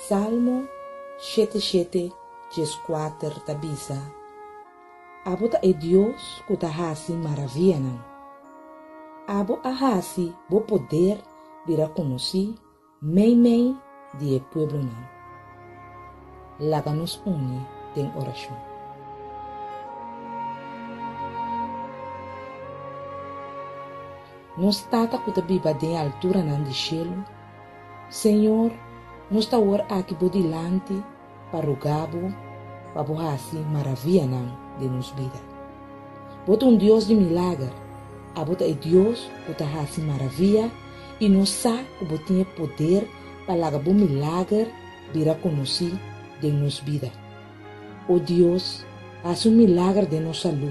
Salmo shete shete 14 ta bisa, Abo ta e Dios ku ta hasi maravianan. Abo a hasi bo poder bira konosí meimei di e pueblonan. Laga nos uni den orashon. Nos Tata ku ta biba den e alturanan di shelu, Señor, nos ta awor aki bo dilanti pa roga bo pa bo hasi maravianan den nos bida. Bo ta un Dios di milager, abo ta e Dios ku ta hasi maravia i nos sa ku bo tin e poder pa laga bo milager bira konosí den nos bida. O Dios, hasi un milager den nos salú.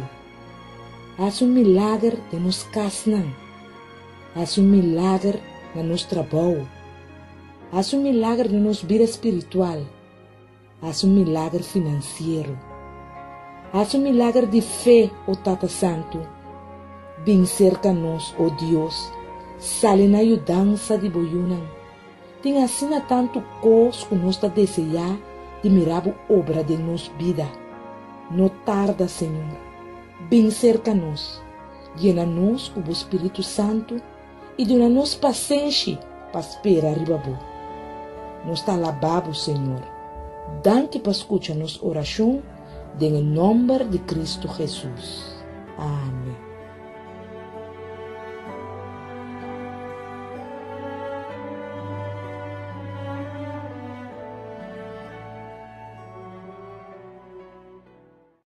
Hasi un milager den nos kasnan. Hasi un milager na nos trabou. Hasi un milager den nos bida spiritual. Hasi un milager finansiero. Hasi un milager di fe, o Tata Santu. Bin serka nos, o Dios, sali na yudansa di bo yunan. Tin asina tantu kos ku nos ta deseá di mira bo obra den nos bida. No tarda, Señor. Bin serka nos. Yena nos ku bo Spiritu Santu i duna nos pasenshi pa spera riba bo. Nos ta alabá bo, Señor. Danki pa skucha nos orashon den e nòmber di Kristu Hesus. Amen.